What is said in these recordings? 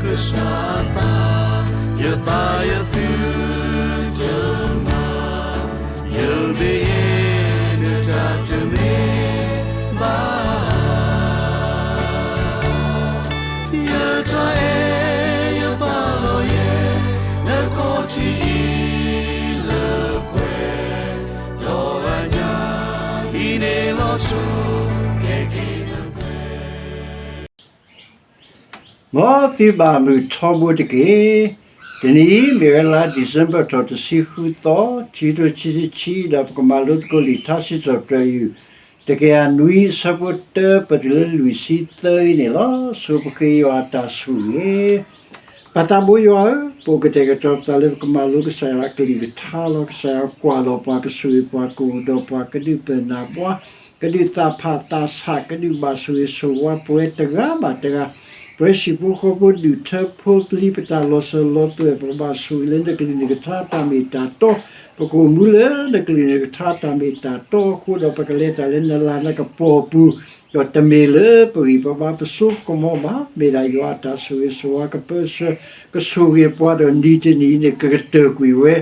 ကစၢ်အသး, ယသးယသုတမၤ, ယမ့ၢ်ယဲ နတၢ်တမ့ၢ်ဘၣ်. ယတၢ်အဲၣ်ယပာ်လီၤယဲ နခီၣ်ထံးအံၤလၢပှဲၤ, ဒီးအညၣ်အံၤန့ၣ်လီၤဆီ ကဲက့ၤနပှဲၤ. မ်သုဘၣ်မုာ်ထီဘိတက့ၢ်. တနံၤအံၤ မ့ၢ်ဝဲလါ December ထီၣ်တဆံဃုသီ, ခံကထိခံဆံခံ, ဒီးပကမၤလိသကိးလံာ်ထါစံးထီၣ်ပတြၢၤ တကယၤနွံ အဆၢဖိတၢ ပတုၤလၢလွံၢ်ဆံသၢအံၤန့ၣ်လီၤ. ဆိပဃ့ယွၤအတၢ်ဆိၣ်ဂ့ၤ. ပၢ်သးဘိယွၤဧၢ, ပအိၣ်ကတဲာ်ကတီၤပသးလၢပကမၤလိကစၢ်ယွၤအကလုၢ်ကထါလီၤ. ကစၢ်ယွၤကွၢ်လီၤပှၤ, ကဆိၣ်ဂ့ၤပှၤ, ကအိၣ်ဒီးပှၤ, ကဒုးပၢၤနၢ်ပှၤ, ကဒုးသးဖးသးဆး, ကဒုးဘၣ်ဆိၣ်ဂ့ၤဆိၣ်ဝါပဝဲတဂၤဘၣ်တဂၤ, ပဝဲဟံၣ်ဖိဃီဖိဒူၣ်ထၢဖိပျံၤ ပတၢ်လီၤစၢၤလီၤသွဲၣ်, ပကဘၣ်ဆိၣ်ဂ့ၤလၢနကလုၢ်နကထါတၢ်မ့ၢ်တၢ်တီ, ပကအိၣ်မူလၢနကလုၢ်နကထါတၢ်မ့ၢ်တၢ်တီအဃိဒီး ပကလဲၤတၢ်လၢနလၤနကပီၤပူၤ, ဒီးတမ့ၢ်လၢပဂံၢ်ပဘါပစိပကမီၤဘၣ်, မ့ၢ်ဒၣ်ယွၤအတၢ်ဆိၣ်ဂ့ၤဆိၣ်ဝါကပၢဆှၢ ကဆိၣ်ဂ့ၤပှၤဒီးနံၤတနံၤအံၤန့ၣ် ကကတၢၢ်ကွံာ်ဝဲ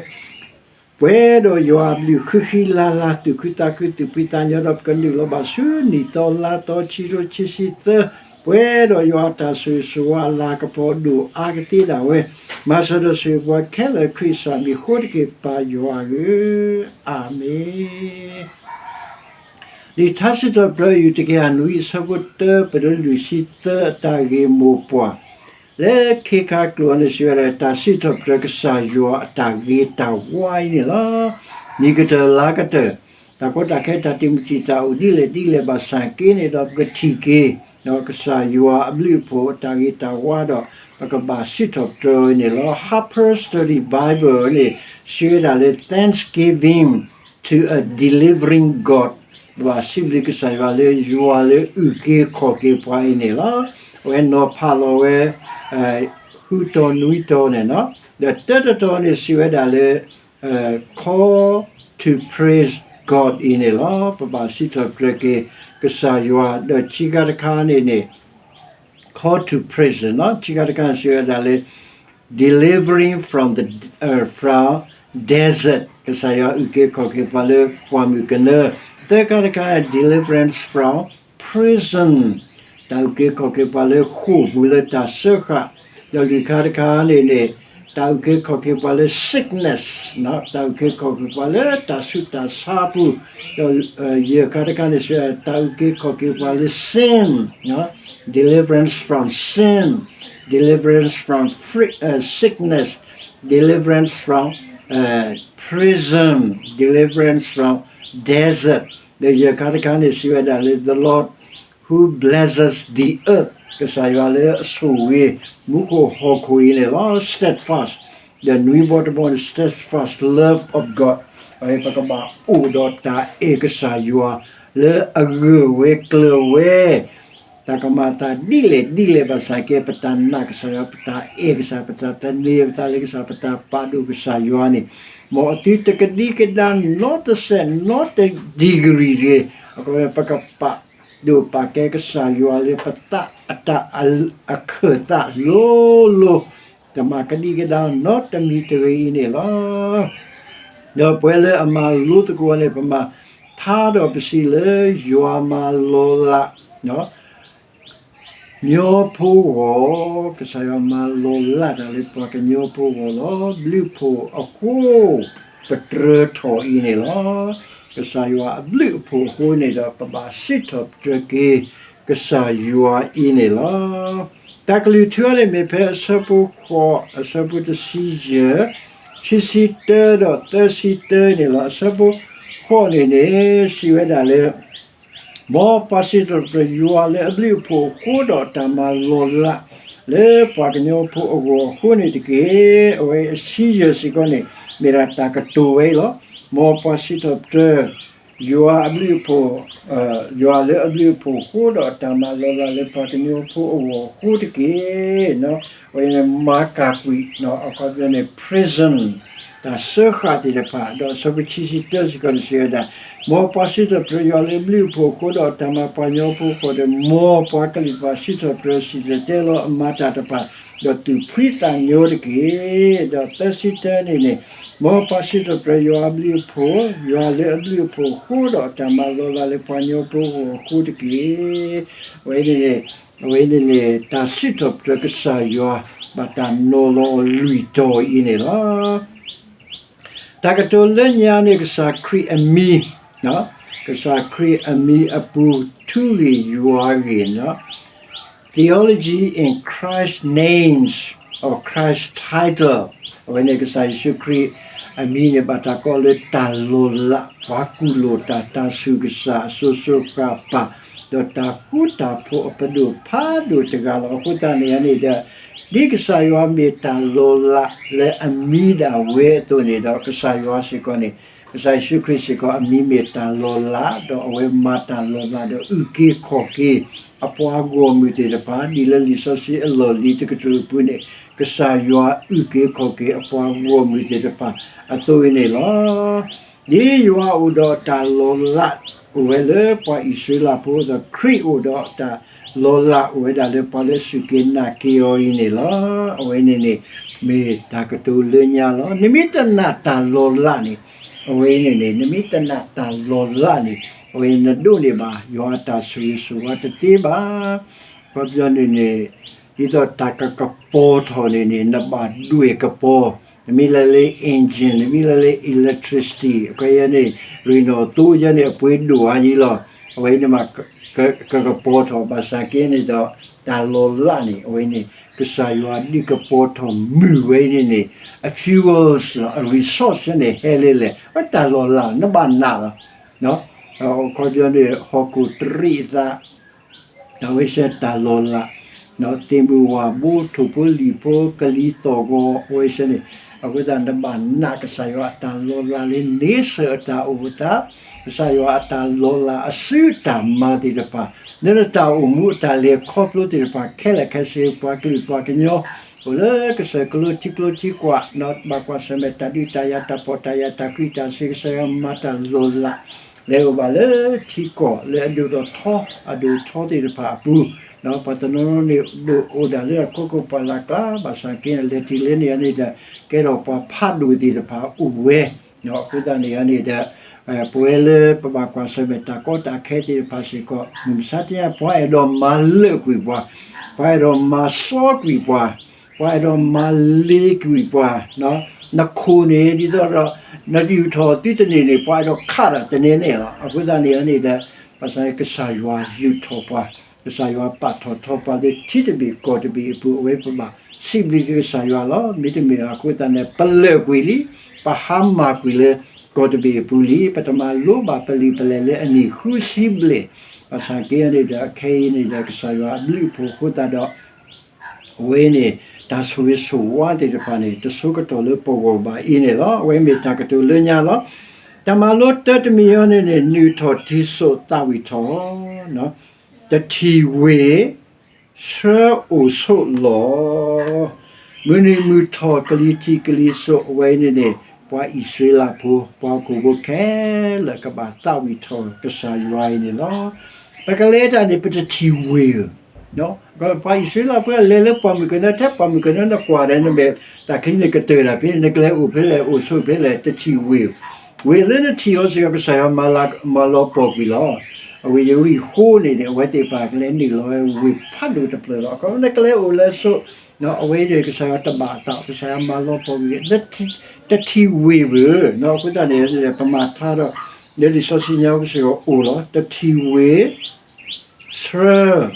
ပှဲၤဒီးယွၤအဘျုးဃံဃံလၤလၤ သူၣ်ခုသးခု သူၣ်ဖှံသးညီဒီး ပကနုာ်လီၤဘၣ်ဆူနံၣ်သီလါသီ ခံကထိခံဆံသၢ, ပှဲၤဒီးယွၤအတၢ်ဆိၣ်ဂ့ၤဆိၣ်ဝါအလၤကပီၤဒိၣ်အါကသ့ဒၣ်ဝဲ, မၤစၢၤဒီးဆိၣ်ဂ့ၤပှၤခဲလၢာ်ခရံာ်အမံၤအဃိတက့ၢ် ပၢ်ယွၤဧၢ, အၤမ့ၣ်. လံာ်ထါစံးထီၣ်ပတြၢၤ ယူၢ်တကယၤနွံ အဆၢဖိတၢ ပတုၤလၢလွံၢ်ဆံသၢ အတၢ်ဂ့ၢ်မိၢ်ပှၢ် လၢခ့ခါကျိာ်န့ၣ် စံးဝဲဒၣ် တၢ်စံးထီၣ်ပတြၢၤကစၢ်ယွၤအတၢ်ဂ့ၤတၢ်ဝါအံၤန့ၣ်လီၤ. နံၤကတၢၢ်လါကတၢၢ် တၢ်ကီတၢ်ခဲတၢ်တံာ်မုၢ်တံာ်တာ်အိၣ်ဒ်လဲၣ်ဒ်လဲၣ်ဘၣ်ဆၣ်က့န့ၣ်ဒီး ပကထံၣ်က့ၤ ကစၢ်ယွၤအဘျုးအဖှိၣ်အတၢ်ဂ့ၤတၢ်ဝါဒီး ပကဘၣ်စံးထီၣ်ပတြၢၤန့ၣ်လီၤ. Harper Study Bible န့ၣ် စံးဝဲဒၣ်လၢ Thanksgiving to a delivering God ပဘၣ်စံးဘျုးကစၢ်ယွၤလၢယွၤလၢအုၣ်က့ၤခီၣ်က့ၤပှၤအံၤန့ၣ်လီၤ. အဝဲနီၤဖးလီၤဝဲ ဃုတီၤနွံတီၤန့ၣ်, ဒီးတၢတတီၤန့ၣ် စံးဝဲဒၣ်လၢ call to praise God အံၤန့ၣ်လီၤ. ပဘၣ်စံးထီၣ်ပတြၢၤက့ၤကစၢ်ယွၤ ဒီးခံခါတခါန့ၣ်န့ၣ် call to praise န့ၣ်လီၤ. ခံခါတခါန့ၣ် စံးဝဲဒၣ်လၢ delivering from the, from desert ကစၢ်ယွၤအုၣ်က့ၤခီၣ်က့ၤပှၤလၢပှၢ်မုၢ်ကနၢ, သၢခါတခါ deliverance from prison တၢ်အုၣ်က့ၤခီၣ်က့ၤပှၤလၢဃိာ်ပူၤလၢတၢ်စၢဃာ်, ဒီးလွံၢ်ခါတခါန့ၣ်န့ၣ် တၢ်အုၣ်က့ၤခီၣ်က့ၤပှၤလၢ sickness န့ၣ်လီၤ. တၢ်အုၣ်က့ၤခီၣ်က့ၤပှၤလၢတၢ်ဆူးတၢ်ဆါပူၤ, ဒီးယဲၢ်ခါတခါန့ၣ် တၢ်အုၣ်က့ၤခီၣ်က့ၤပှၤလၢ sin န့ၣ်လီၤ. deliverance from sin, deliverance from free, sickness, deliverance from prison, deliverance from desert, ဒီးယဲၢ်ခါတခါန့ၣ် စံးဝဲဒၣ်လၢ the Lord who blesses the earth ကစၢ်ယွၤလၢအဆိၣ်ဂ့ၤ မူခိၣ်ဟီၣ်ခိၣ်အံၤန့ၣ်လီၤ. steadfast ဒီးနွံဘီတဘီန့ၣ် steadfast love of God ပကဘၣ်အိၣ်ဒီးတၢ်အဲၣ်ကစၢ်ယွၤ လၢအဂၢၢ်ဝဲကျၢၤဝဲ တၢ်ကမၤအသးဒ်လဲၣ်ဒ်လဲၣ်ဘၣ်ဆၣ်က့ ပတၢ်နာ်ကစၢ်ယွၤ ပတၢ်အဲၣ်ကစၢ် ပတၢ်သန့ၤပသးလၢကစၢ် ပတၢ်ပာ်ဒိၣ်ကစၢ်ယွၤန့ၣ်, မ်အသုတကဒံကဒါနီတစဲးနီတ degree တဂ့ၤ, အဃိပကပာ်ဒိၣ်ပာ်ကဲကစၢ်ယွၤလၢပသးအတၢ်အခၢၣ်သးလိၤလိၤ, တမၤကဒံကဒါနီတမံၤတဂ့ၤအံၤန့ၣ်လီၤ. ဒီးပှၤလၢအမၤလိသကိးန့ၣ် ပမၤထါဒီးပစံးလၢယွၤမၤလီၤလး ညီဖိဂီၢ်, ကစၢ်ယွၤမၤလီၤလးတၢ်လၢပှၤကညီဖိဂီၢ်လီၤ. ဘျုးဖှိၣ်အဃိ ပတြၢၤထီၣ်အံၤန့ၣ်လီၤ. ကစၢ်ယွၤအဘျုးအဖှိၣ်အဃိန့ၣ်ဒီး ပဘၣ်စံးထီၣ်ပတြၢၤက့ၤကစၢ်ယွၤအံၤန့ၣ်လီၤ. တၢ်ကလုၢ်ထူန့ၣ်မ့ၢ်ဖဲအဆၢဖိဃိး, အဆၢဖိတဆံယဲၢ်, ခံဆံတၢဒီးသၢဆံတၢန့ၣ်လီၤ. အဆၢဖိဃိးန့ၣ်န့ၣ် စံးဝဲဒၣ်လၢ မ်ပှၤစံးထီၣ်ပတြၢၤယွၤလၢအဘျုးအဖှိၣ်အဃိဒီးတၢ်မၤလီၤလး လၢပှၤကညီဖိအဂီၢ်အဃိန့ၣ်တက့ၢ်. အဝဲအဆံယဲၢ်စ့ၢ်ကီးန့ၣ် မ့ၢ်ဒၣ်တၢ်ကတိၤဝဲအံၤလီၤ. မ်ပှၤစံးထီၣ်ပတြၢၤ ယွၤအဘျုးအဖှိၣ်, ယွၤလၢအဘျုးအဖှိၣ်အဃိဒီးတၢ်မၤလီၤလးလၢပှၤကညီဖိအဂီၢ်အဃိတက့ၢ်. အဝဲန့ၣ်မၤကၢ်ကွံာ် အခီပညီန့ၣ် prison တၢ်စၢဃာ်သ့ၣ်တဖၣ်, ဒီးအဆၢဖိခံဆံတၢစ့ၢ်ကီးန့ၣ် စံးဝဲဒၣ်, မ်ပှၤစံးထီၣ်ပတြၢၤယွၤလၢအဘျုးအဖှိၣ်အဃိဒီးတၢ်မၤပှၤကညီဖိအဂီၢ်ဒီး မ်ပှၤကလုာ်တဖၣ်စံးထီၣ်ပတြၢၤစံၣ်တဲၤတဲလီၤအမၤတၢ်တဖၣ် ဒီးသူၣ်ဖှံသးညီတက့ၢ်. ဒီးသၢဆံတၢန့ၣ်န့ၣ်, မ်ပှၤစံးထီၣ်ပတြၢၤယွၤအဘျုးအဖှိၣ်, ယွၤလၢအဘျုးအဖှိၣ်အဃိဒီး တၢ်မၤလီၤလးလၢပှၤကညီဖိအဂီၢ်အဃိတက့ၢ်. အဝဲန့ၣ်န့ၣ်, အဝဲန့ၣ်န့ၣ် တၢ်စံးထီၣ်ပတြၢၤကစၢ်ယွၤ ဘၣ်တၢ်နီၤလီၤအီၤလွံၢ်တီၤအံၤန့ၣ်လီၤ. တၢ်ကတိၤလၢညါန့ၣ် ကစၢ်ခရံာ်အမံၤ, ကစၢ်ခရံာ်အမံၤအပူၤ ထူဂ့ၢ်ယွၤဂ့ၢ်, Theology in Christ's names or Christ's title. အဝဲန့ၣ် ကစၢ်ယ့ၣ်ၡူးခရံာ်အမံၤန့ၣ် ဘၣ်တၢ်ကိးလၢတၢ်လီၤလး, ပှၤကူၣ်လိာ်တၢ်, တၢ်ဆိၣ်ဂ့ၤဆိၣ်ဝါအစိၤစိၤဃၣ်ဃၣ်, ဒီးတၢ်ဃူတၢ်ဖိးအပဒိၣ်ဖးဒိၣ်တဂၤလီၤ. အဃိသတးန့ၣ်န့ၣ်ဒီး, ဒ်ကစၢ်ယွၤမ့ၢ်တၢ်လီၤလးလၢအမံၤဒၣ်ဝဲအသိးန့ၣ်ဒီး ကစၢ်ယွၤစ့ၢ်ကီးန့ၣ်, ကစၢ်ယ့ၣ်ၡူးခရံာ်စ့ၢ်ကီးအမံၤမ့ၢ်တၢ်လီၤလး, ဒီးအဝဲမၤတၢ်လီၤလးဒီးအုၣ်က့ၤခီၣ်က့ၤ အပှၤဂီၢ်မုၢ်သ့ၣ်တဖၣ် ဒ်လၢလံာ်စီဆှံအလီၢ်လံၤတကတြူၢ်အပူၤန့ၣ်, ကစၢ်ယွၤအုၣ်က့ၤခီၣ်က့ၤအပှၤဂီၢ်မုၢ်သ့ၣ်တဖၣ်အသိးအံၤန့ၣ်လီၤ. ဒ်ယွၤအိၣ်ဒီးတၢ်လီၤလး အိၣ်ဝဲလၢပှၤအံၣ်စရ့လးဖိဒီး ခရံာ်အိၣ်ဒီးတၢ်လီၤလးအိၣ်ဝဲဒၣ်လၢပှၤလၢအစူၢ်က့ၤနာ်က့ၤအီၤအံၤန့ၣ်လီၤ. အဝဲန့ၣ်န့ၣ် မ့ၢ်တၢ်ကတိၤလၢညါလီၤ. နမ့ၢ်တနာ်တၢ်လီၤလးန့ၣ်, အဝဲန့ၣ်န့ၣ် နမ့ၢ်တနာ်တၢ်လီၤလးန့ၣ်, အဝဲနဒိးန့ၢ်ဘၣ် ယွၤအတၢ်ဆိၣ်ဂ့ၤဆိၣ်ဝါတသ့ဘၣ်. ခီပညီန့ၣ်န့ၣ်, ဒ်သိးတၢ်ကကပီၤထီၣ်န့ၣ်န့ၣ် နဘၣ်ဒွဲၣ်ကပီၤ, နမ့ၢ်လဲၤလၢ engine, နမ့ၢ်လဲၤလၢ electricity, အခဲအံၤန့ၣ် ရ့ၣ်နီၣ်သိယဲန့ၣ် အပှ့ၤဒိၣ်အါယံၤလီၤ. အဝဲန့ၣ်မး ကကပီၤထီၣ်ဘၣ်ဆၣ်က့န့ၣ်ဒီး တၢ်လီၤလးန့ၣ် အဝဲန့ၣ် ကစၢ်ယွၤဒုးကပီၤထီၣ်မုၢ်ဝဲအံၤန့ၣ်န့ၣ် အ fuels လီၤ, အ resource န့ၣ် ဟဲလၢလဲၣ်, အတၢ်လီၤလး နဘၣ်နာ်လီၤ. အခီပညီန့ၣ် ဟီၣ်ခိၣ်တရံးအသး အဝဲစ့ၢ်တၢ်လီၤလး, သ့ၣ်မုၢ်ဝၣ်ဘိ ထိၣ်ဖိလံၣ်ဖိ ကလံၤသီၣ်ဂီၤ အဝဲစ့ၢ်န့ၣ်, အဃိသတး နဘၣ်နာ်ကစၢ်ယွၤအတၢ်လီၤလးလၢ nature အတၢ်အိၣ်အသး, ကစၢ်ယွၤအတၢ်လီၤလးအစုတၢ်မၤသ့ၣ်တဖၣ်, လၢနတၢ်အိၣ်မူအတၢ်လဲၤခီဖျိသ့ၣ်တဖၣ်ခဲလၢာ်ခဲဆ့ ပှၤကလုာ်ပှၤကညီ အိၣ်လၢကစၢၢ်ကလိထံကျိထံကွာ်, ဘၣ်ကွၢ်ဆၢၣ်မဲာ်တၢ်ဒုးတၢ်ယၤ တၢ်ဖှီၣ်တၢ်ယာ် တၢ်ဃံးတၢ်စ့ၤ ကစၢ်ယွၤမၤတၢ်လီၤလး လဲၤအိၣ်ဘၣ်လၢထံကီၢ်လၢအဒိၣ်ထီၣ်ထီ အဒိၣ်ထီသ့ၣ်တဖၣ်အပူၤ, ပှၤတနီၤနီၤန့ၣ် ဒိၣ်အိၣ်ဒၣ်လၢအခိခိၣ်ပှၢ်လၢ်ကျါ ဘၣ်ဆၣ်က့န့ၣ် လဲၤတုၤလၢန့ၣ်န့ၣ်ဒီး ကဲထီၣ်ပှၤဖးဒိၣ်သ့ၣ်တဖၣ်အိၣ်ဝဲ, အဃိသတးန့ၣ်န့ၣ်ဒီး ပဝဲလၢပဘၣ်ကွၢ်ဆၢၣ်မဲာ်တၢ်ကီတၢ်ခဲသ့ၣ်တဖၣ်စ့ၢ်ကီး မုၢ်မဆါတနံၤ ပှၤအဲၣ်ဒိးမၤလၢာ်ကွံာ်ပှၤ, ပှၤအဲၣ်ဒိးမၤစီကွံာ်ပှၤ, နခိၣ်န့ၣ် ဒ်သိးဒီး နယူာ်ထီၣ်သုတန့ၢ်န့ၣ် ပှၤအဲၣ်ဒိးခးတၢ်တန့ၢ်န့ၣ်လီၤ. အဃိသတးန့ၣ်န့ၣ်ဒီး ဘၣ်ဆၣ်ကစၢ်ယွၤယူာ်ထီၣ်ပှၤ, ကစၢ်ယွၤပာ်ထီၣ်ထီပှၤလၢထံတဘ့ၣ်ကီၢ်တဘ့ၣ်အပူၤ အဝဲပဘၣ်စံးဘျုးက့ၤကစၢ်ယွၤလီၤ. မ့တမ့ၢ်အဃိသတးန့ၣ် ပလၢာ်ကွံာ်လံ, ပဟါမၢ်ကွံာ်လၢကီၢ်တဘ့ၣ်အပူၤလံ, ပတမၤလိဘၣ်ပလံာ်ပလဲၢ်လၢအနံၣ်ဃုဆံဘျဲၣ်, ဘၣ်ဆၣ်က့န့ၣ်ဒီး အခဲအံၤန့ၣ်ဒီး ကစၢ်ယွၤအဘျုးအဖှိၣ်အဃိသတးဒီး အဝဲန့ၣ် တၢ်ဆိၣ်ဂ့ၤဆိၣ်ဝါသ့ၣ်တဖၣ်န့ၣ် တဆိကတီၢ်လၢပဂီၢ်ဘၣ်အံၤန့ၣ်လီၤ. အဝဲမ့ၢ်တၢ်ကတိၤလၢညါလီၤ. တၢ်မၤလိတၢတမံၤအံၤန့ၣ်န့ၣ် နုာ်ထီၣ်ထံဆိးသးဝံၣ်ထီၣ်, တထံၣ်ဝ့ၢ် ဆှၢအိၣ်ဆိးလီၤ. မုၢ်နုာ်မုၢ်ထီၣ်ကလံၤထံးကလံၤစိးအဝဲအံၤန့ၣ်န့ၣ် ပှၤအံၣ်စရ့လးဖိ ပှၤဟီၣ်ခိၣ်ဖိခဲလၢာ်ကဘၣ်သးဝံၣ်ထီၣ်ကစၢ်ယွၤအံၤန့ၣ်လီၤ. ပကလဲၤတၢ်န့ၣ် ပတထံၣ်ဝ့ၢ်ဧၢ ပှၤအံၣ်စရ့လးဖိလဲၤလၢပှၢ်မုၢ်ကနၢ ထဲပှၢ်မုၢ်ကနၢနကွၢ်ဒီး နမဲာ်သးချံန့ၣ်ကတၢၢ်တၢ်ဖဲန့ၣ် နကလဲၤအိၣ်ဖဲလဲၣ် အိၣ်ဆိးဖဲလဲၣ် တထံၣ်ဝ့ၢ်ဧၢ. ဝ့ၢ်လၢနထံၣ်အီၤစ့ၢ်ကီး ကစၢ်ယွၤမၤလီၤပှီၢ်ကွံာ်လီၤ. အဝ့ၢ်ယရံၣ်ဃိန့ၣ်န့ၣ် အဝဲသ့ၣ်တဖၣ်ကလဲၤနုာ်လီၤဝဲဝ့ၢ်ဖးဒိၣ်တဖျၢၣ်လီၤ. အခီပညီနကလဲၤအိၣ်လၢဆိး အဝဲန့ၣ် ကစၢ်ယွၤတဘၣ်အသး ကစၢ်ယွၤမၤလီၤပှီၢ်ကွံာ် တထံၣ်ဝ့ၢ်ဧၢ. အဃိသတးန့ၣ် ပမၤထါဒီး လၢလံာ်စီဆှံညါပူၤစ့ၢ်ကီးအိၣ်လီၤ. တထံၣ်ဝ့ၢ် ဆှၢ,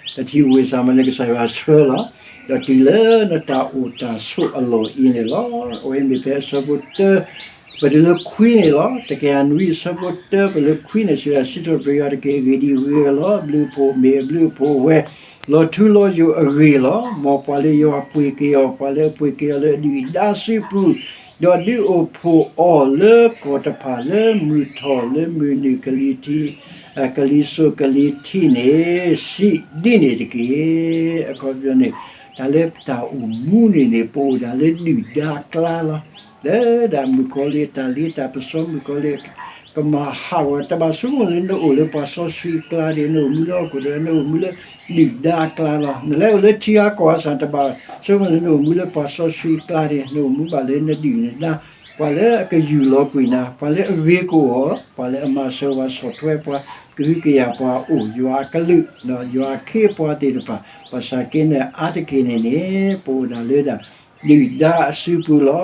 တထံၣ်ဝ့ၢ်စ့ၢ်ကီးန့ၣ် ကစၢ်ယွၤဆှၢလီၤ. ဒီးတုၤလၢနတၢ်အိၣ်တၢ်ဆိးအလီၢ်အံၤန့ၣ်လီၤ. အဝဲမ့ၢ်ဖဲအဆၢဖိတၢ ပတုၤလၢခွံန့ၣ်လီၤ. တကယၤနွံအဆၢဖိတၢ ပတုၤလၢခွံန့ၣ် စံးဒၣ် စံးထီၣ်ပတြၢၤယွၤတက့ၢ် အဂ့ၢ်ဒ်အံၤ ဂ့ၤလီၤ အဘျုးအဖှိၣ်မ့ၢ်အဘျုးအဖှိၣ်အဝဲ လီၤထူလီၤယိာ်အဂ့ၢ်လီၤ. မ်ပှၤလၢယွၤပှ့ၤက့ၤအီၤ ပှၤလၢအပှ့ၤက့ၤအီၤလၢအဒုၣ်အဒါစုပူၤ, ဒီးဒုးအိၣ်ဖှိၣ်အီၤလၢကီၢ်တဖၣ်လၢမုၢ်ထီၣ်လၢမုၢ်နုာ်ကလံၤထံး ကလံၤစိးကလံၤထံးန့ၣ် စံးဒ်န့ၣ်တက့ၢ်. အခီပညီန့ၣ် တၢ်လၢပတၢ်အိၣ်မူန့ၣ်န့ၣ် ပအိၣ်ဒၣ်လၢဒုၣ်ဒါအကျါလီၤ. လၢဒၣ်မုၣ်ကီၤလံၢ်အတၢ်လ့တၢ်ပစီ မုၣ်ကီၤလံၢ် ကမၤဟးဂီၤ, တဘၣ်ဆိကမိၣ်လၢနအိၣ်လၢပှၤစီဆှံအကျါဒီး နအိၣ်မူလၢဟီၣ်ခိၣ်ဒီး နအိၣ်မူလၢဒုၣ်ဒါအကျါလီၤ. နလဲၤအိၣ်လၢထံဂၤကီၢ်ဂၤစ့ၢ် တဘၣ်ဆိကမိၣ်လၢနအိၣ်မူလၢပှၤစီဆှံအကျါဒီး နအိၣ်မူဘၣ်လၢနဒုၣ်နဒါ, ပှၤလၢအကယူၢ်လီၤကွံာ်နၤ, ပှၤလၢအဂ့ၤကအိၣ်, ပှၤလၢအမၤစၢၤပှၤဆီၣ်ထွဲပှၤ ကဟုကယာ်ပှၤအိၣ် ယွၤအကလုၢ်, ယွၤအခ့အပှၤသ့ၣ်တဖၣ်, ဘၣ်ဆၣ်က့န့ၣ် အါတက့ၢ်န့ၣ်န့ၣ် ပအိၣ်ဒၣ်လၢဒၣ် ဒုၣ်ဒါအစုပူၤလီ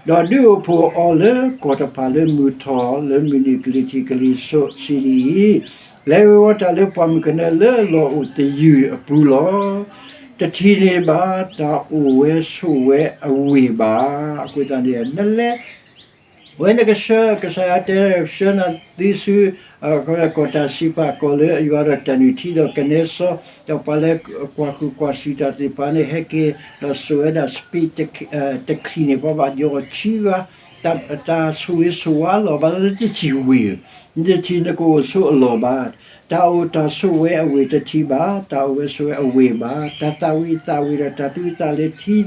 ၤ. ဒီးဒုးအိၣ်ဖှိၣ်အီၤလၢကီၢ်တဖၣ်လၢမုၢ်ထီၣ်လၢမုၢ်နုာ်ကလံၤထံးကလံၤစိးဆံးဒ်အံၤ, လဲၤဝဲဝီတၢ်လၢပှၢ်မုၢ်ကနၢလၢအလီၢ်အိၣ်သယုၢ်အပူၤလီၤ. တထံၣ်န့ၢ်ဘၣ်တၢ်အိၣ်ဝဲဆိးဝဲအဝ့ၢ်ဘၣ်. အဃိသတးန့ၣ် နလဲၤ ဝဲနကဆှၢ ကစၢ်ယွၤတဲဆှၢနၤသ့ဆူ ကီၢ်တၢ်စံးပာ်ကီၢ်လၢအယွၤဒီးတၢ်နုၢ်ထံဒီးကနဲစီ, ဒီးပှၤလၢကွၢ်ဃုာ်ကွၢ်စူၣ်တၢ်သ့ၣ်တဖၣ်န့ၣ် ဟဲက့ၤဒီးစိာ်ဝဲဒၣ် speech တချံးန့ၣ် ပှၤဘၣ်ယီၤဆံဂၤ, တၢ်ဆိၣ်ဂ့ၤဆိၣ်ဝါလီၤဘၣ်လၢတထံၣ်ဝ့ၢ်ဧၢ, နတထံၣ်နကအိၣ်ဆိးအလီၢ်ဘၣ်. တၢ်အိၣ်တၢ်ဆိးဝဲအဝ့ၢ်တထံၣ်ဘၣ်, တၢ်အိၣ်ဝဲဆိးဝဲအဝ့ၢ်ဘၣ်, တၢ်သၣ်ဝံၤသၣ်ဝ့ၤဒီးတၢ်သူအသးလၢထံဒီး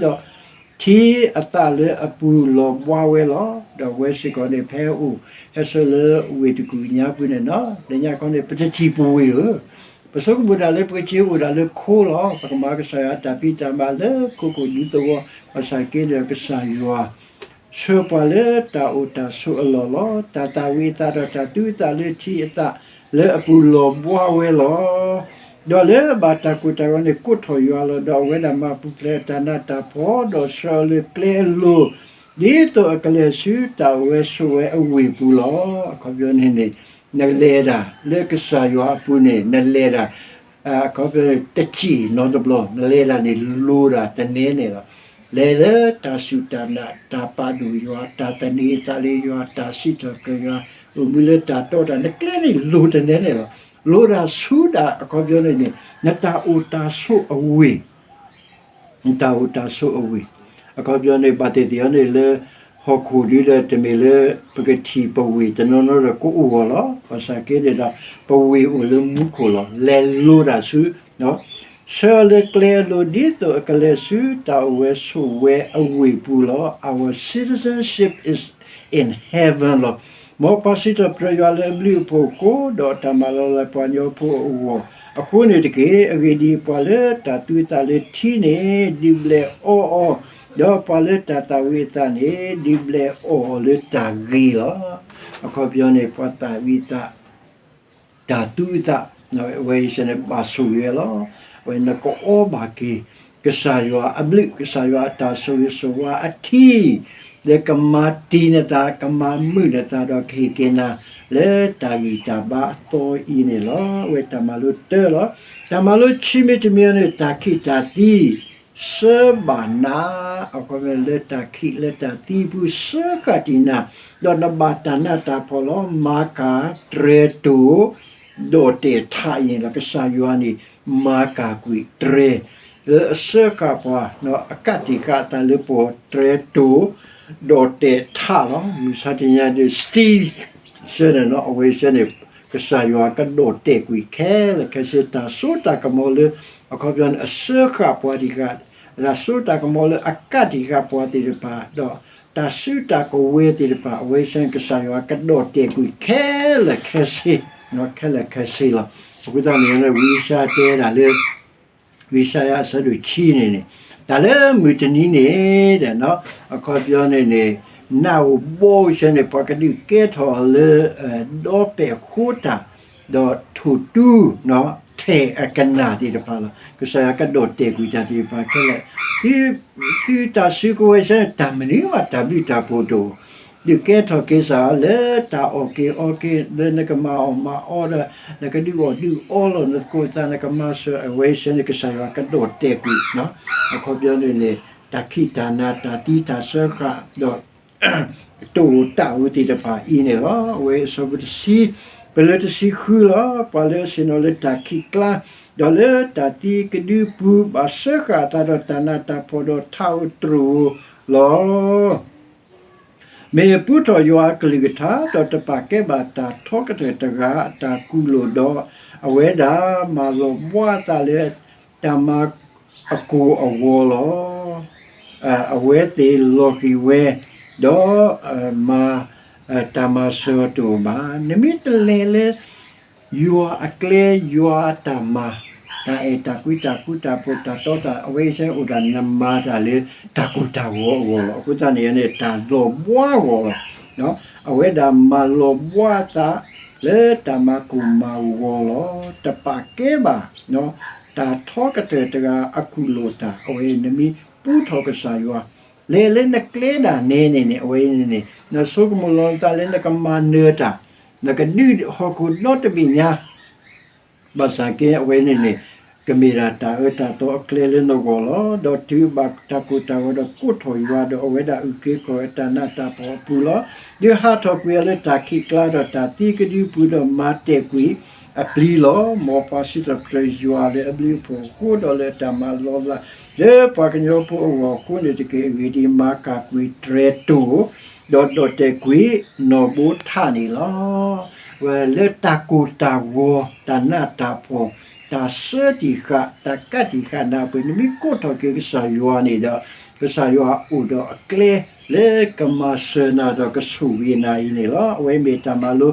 ထံအသၣ်လၢအပူၤလီၤဘှါဝဲလီၤ. ဒီးဝဲစ့ၢ်ကီးန့ၣ် ဖဲအိၣ်ဟဲဆှၢလၢဝ့ၢ်တကူၣ်ညါပူၤန့ၣ်နီၤ လၢညါခီန့ၣ် ပတထံၣ်ပဝ့ၢ်ဧၢ, ပဆိကမိၣ်ဒၣ်လၢပကက့ၤအိၣ်ဒၣ်လၢခိလီၤ. ပကမၤကစၢ်ယွၤတၢ်ဖံးတၢ်မၤလၢခိခိၣ်ဒူသဝီ, ဘၣ်ဆၣ်က့ဒီးကစၢ်ယွၤ ဆှၢပှၤလၢတၢ်အိၣ်တၢ်ဆိးအလီၢ်လီၤ. တၢ်သၣ်ဝံၤအသၣ်ဒီးတၢ်သူအသးလၢထံအသၣ်လၢအပူၤလီၤဘှါဝဲလီၤ. ဒီးလၢအဘၣ်တၢ်ကိၢ်တၢ်ဂီၤန့ၣ် ကိးထီၣ်ယွၤလီၤ. ဒီးအဝဲဒၣ်မၤပူၤဖျဲးအတၢ်နးတၢ်ဖှီၣ် ဒီးဆှၢအီၤလၢကျဲအလိၤ, ဒ်သိးအကလဲၤဆူတၢ်အိၣ်ဝဲဆိးဝဲအဝ့ၢ်ပူၤလီၤ. အခီပညီန့ၣ်န့ၣ် နလဲၤဒၣ်လၢကစၢ်ယွၤအပူၤန့ၣ် နလဲၤဒၣ် အခီပညီန့ၣ် တစ့ၢ်နီတဘျီ, နလဲၤဒၣ်န့ၣ် လိၤဒၣ်တနဲနဲၣ်လီၤ. လဲၤလၢတၢ်စူၢ်တၢ်နာ်, တၢ်ပာ်ဒိၣ်ယွၤ, တၢ်သန့ၤအသးလၢယွၤ, တၢ်စံးထီၣ်ပတြၢၤယွၤ, အိၣ်မူလၢတၢ်တီတၢ် နကျဲန့ၣ်လိၤတနဲနဲၣ်လီၤ. လိၤဒၣ်ဆူဒၣ် အခီပညီန့ၣ်န့ၣ် နတၢ်အိၣ်တၢ်ဆိးအဝ့ၢ် နတၢ်အိၣ်တၢ်ဆိးအဝ့ၢ်, အခီပညီန့ၣ် ဘၣ်သ့ၣ်သ့ၣ်အီၤန့ၣ်လၢ ဟီၣ်ခိၣ်ဒုဒီးတမ့ၢ်လၢ ပကထံၣ်ပဝ့ၢ်တနီၤနီၤဒီးကအိၣ်ဂီၢ်လီၤ. ဘၣ်ဆၣ်က့န့ၣ်ဒီး ပဝ့ၢ်အိၣ်လၢမူခိၣ်လီၤ. လဲၤလိၤတၢ်ဆူ ဆှၢလၢကျဲအလိၤ ဒ်သိးအကလဲၤဆူတၢ်အိၣ်ဝဲဆိးဝဲအဝ့ၢ်ပူၤလီၤ. Our citizenship is in heaven လီၤ. မ်ပှၤစံးထီၣ်ပတြၢၤယွၤလၢအဘျုးအဖှိၣ်အဃိ, ဒီးတၢ်မၤလီၤလးပှၤကညီဖိအဂီၢ်အဃိန့ၣ်တက့ၢ်. အဂ့ၢ်ဒ်အံၤ, ပှၤလၢတၢ်သူအသးလၢထံန့ၣ် ဒုးဘျဲးအီၣ်အီၤ, ဒီးပှၤလၢတၢ်သၣ်ဝံၤအသၣ်န့ၣ် ဒုးဘျဲးအီၣ်အီၤလၢတၢ်ဂ့ၤလီၤ. အခီပညီန့ၣ် ပှၤသၣ်ဝံၤသၣ် တၢ်သူအသး အဝဲအံၤန့ၣ် ဘၣ်ဆိၣ်ဂ့ၤဝဲလီၤ. အဝဲနကအီဘၣ်က့ၤ ကစၢ်ယွၤအဘျုး ကစၢ်ယွၤအတၢ်ဆိၣ်ဂ့ၤဆိၣ်ဝါအထံ လၢကမၤတံာ်နသး ကမၤမုာ်နသးဒီးကဟ့ၣ်က့ၤနၤ လၢတၢ်ဂံၢ်တၢ်ဘါအသီအံၤန့ၣ်လီၤ. အဝဲတၢ်မၤလိတၢလီၤ. တၢ်မၤလိခံမံၤတမံၤအံၤန့ၣ် တၢ်ခံးတၢ်သံ စၢဘၣ်နၤ, အခီပညီလၢတၢ်ခံးလၢတၢ်သံအပူၤ စၢဃာ်တံၢ်နၤ, ဒီးနဘၣ်တၢ်နးတၢ်ဖှီၣ်လီၤ. မၤကၤတြဲၤတိာ် ဒီးတဲာ်ထးအံၤန့ၣ်လီၤ. ကစၢ်ယွၤန့ၣ် မၤကၤကွံာ်တြဲၤ လၢအစၢဃာ်ပှၤ အကးတံာ်ဃာ်အသးလၢပှၤ တြဲၤတိာ် ဒီးတဲာ်ထးလီၤ. မုၢ်ဆါတနံၤညါဒီး steel စၢန့ၣ်လီၤ. အဝဲစၢန့ၣ် ကစၢ်ယွၤကဒီးတဲာ်ကွံာ်ခဲလၢာ်ခဲဆ့ တၢ်စိတၢ်ကမီၤလၢ အခီပညီန့ၣ် အစၢဃာ်ပှၤတံၢ်ဃာ်, တၢ်စိတၢ်ကမီၤလၢအကးတံာ်ဃာ်ပှၤသ့ၣ်တဖၣ် ဒီးတၢ်စုတၢ်ကဝဲၤသ့ၣ်တဖၣ် အဝဲစၢန့ၣ် ကစၢ်ယွၤကဒီးတဲာ်ကွံာ်ခဲလၢာ်ခဲဆ့, ခဲလၢာ်ခဲဆ့လီၤ. အဃိသတးန့ၣ် ဝံယၡါယၤတဲဒၣ်လၢ ဝံယၡါယၤအဆၢဒိၣ်ခံန့ၣ်န့ၣ် တၢ်လၢမုၢ်တနံၤန့ၣ် အခီပညီန့ၣ်န့ၣ် နးဧိၤဘီဧိၤစၢန့ၣ် ပှၤကဒုးကဲထီၣ်လၢ ဒီပဲာ်ဃိတၢ် ဒီးထိၣ်တူ ထဲးအကနၣ်သ့ၣ်တဖၣ်လီၤ. ကစၢ်ယွၤကဒီးတဲာ်ကွံာ်တၢ်သ့ၣ်တဖၣ်ခဲလၢာ်, သုတၢ်စုကဝဲၤစၢန့ၣ် တၢ်မနုၤဘၣ်တၢ်ဘျုးတၢ်ဖှိၣ်တအိၣ်, ဒုးကဲထီၣ်က့ၤစၢ်လၢတၢ်အီၣ်က့ၤအီက့ၤ လၢနကမၤအီၣ်မၤအီဒီး နကဒုးအီၣ်ဒုးအီလီၤ နသကိးသး နကမၤစၢၤ အဝဲစၢန့ၣ် ကစၢ်ယွၤကဒီးတဲာ်ကွံာ် အခီပညီန့ၣ်န့ၣ် တၢ်ခံးတၢ်နၤ တၢ်သံတၢ်စၢဃာ် ဒီး တၢ်အိၣ်တၢ်အၢသ့ၣ်တဖၣ်အံၤန့ၣ်လီၤ. အဝဲအဆၢဖိတဆံ ပလၢတဆံဃုလီၤ. ပှၤလၢအဆ့ၣ်နီၤလၢတၢ်ခံးကျါ ဒီးလၢတၢ်သံကဒုပူၤ ဘၣ်စၢဃာ်အသးဒီးတၢ်နးတၢ်ဖှီၣ်ဒီးထးဧိၤတြိၤဧိၤလီၤ. မ့ၢ်ပူထီၣ်ယွၤအကလုၢ်ကထါ ဒီးတပာ်ကဲဘၣ်တၢ်ထီကတၢၢ်တဂၤအတၢ်ကူၣ်လိာ်ဒီး အဝဲဒၣ်မၤလီၤဘှါအသးလၢတၢ်မၤအကိာ်အဂီၤလီၤ. အဝဲသ့ၣ်လီၤဃံၤဝဲ ဒီးမၤ တၢ်မၤစၢၤတအိၣ်ဘၣ်. နမ့ၢ်တလဲၤလၢ ယွၤအကျဲ ယွၤအတၢ်မၤ, တၢ်အဲၣ်တၢ်ကွံ တၢ်ဃူတၢ်ဖိး တၢ်တီတၢ် အဝဲအံၤအိၣ်ဒၣ်နမၤတၢ်လၢ တၢ်ကိၢ်တၢ်ဂီၤအဂီၢ်လီၤ. အဃိသတးန့ၣ်န့ၣ် တၢ်လီၤဘှါဂီၢ်လီၤ. အဝဲဒၣ်မၤလီၤဘှါအသး လၢတၢ်မၤကိၢ်မၤဂီၤလီၤ. တပာ်ကဲဘၣ် တၢ်ထီကတၢၢ်တဂၤအကူၣ်လိာ်တၢ် အဝဲနမ့ၢ်ပူထီၣ်ကစၢ်ယွၤ လဲၤလၢနကျဲဒၣ်နဲန့ၣ်န့ၣ် အဝဲအံၤန့ၣ်န့ၣ် နဆိကမိၣ်လီၤနသးလၢနကမၤနၢၤတၢ်, နကဒုးဟီၣ်ခိၣ်ဒီတဘ့ၣ်ညါ ဘၣ်ဆၣ်က့အဝဲန့ၣ်န့ၣ် ကမ့ၢ်ဒၣ်တၢ်အၢတၢ်သီအကျဲလၢနဂီၢ်လီၤ. ဒီးတုၤဘၣ်တၢ်ကိၢ်တၢ်ဂီၤဒီးကိးထီၣ်ယွၤ ဒီးအဝဲဒၣ်အုၣ်က့ၤခီၣ်က့ၤအတၢ်နးတၢ်ဖှီၣ်အပူၤလီၤ. ဒီးဟးထီၣ်ကွံာ်အီၤလၢတၢ်ခံးကျါဒီးတၢ်သံကဒုပူၤ ဒီးမၤတဲာ်ကွံာ်အပျံၤလီၤ. မ်ပှၤစံးထီၣ်ပတြၢၤယွၤလၢအဘျုးအဖှိၣ်အဃိ ဒီးလၢအတၢ်မၤလီၤလး လၢပှၤကညီဖိအဂီၢ်အဃိန့ၣ်တက့ၢ်. အဂ့ၢ်ဒ်အံၤ, မၤကၢ်ကွံာ်တြဲၤတိၢ် ဒီးဒိးတဲာ်ကွံာ်နီၢ်ဘိထးန့ၣ်လီၤ. ဝဲလၢတၢ်ကိၢ်တၢ်ဂီၤ တၢ်နးတၢ်ဖှီၣ် တၢ်ဆၢတံၢ်ဃာ် တၢ်ကးတံၢ်ဃာ်နၢ်ပှဲၤ နမ့ၢ်ကိးထီၣ်က့ၤကစၢ်ယွၤန့ၣ်ဒီး ကစၢ်ယွၤအိၣ်ဒီးအကျဲ လၢကမၤစၢၤနၤဒီးကဆိၣ်ဂ့ၤနၤအံၤန့ၣ်လီၤ. အဝဲမ့ၢ်တၢ်မၤလိ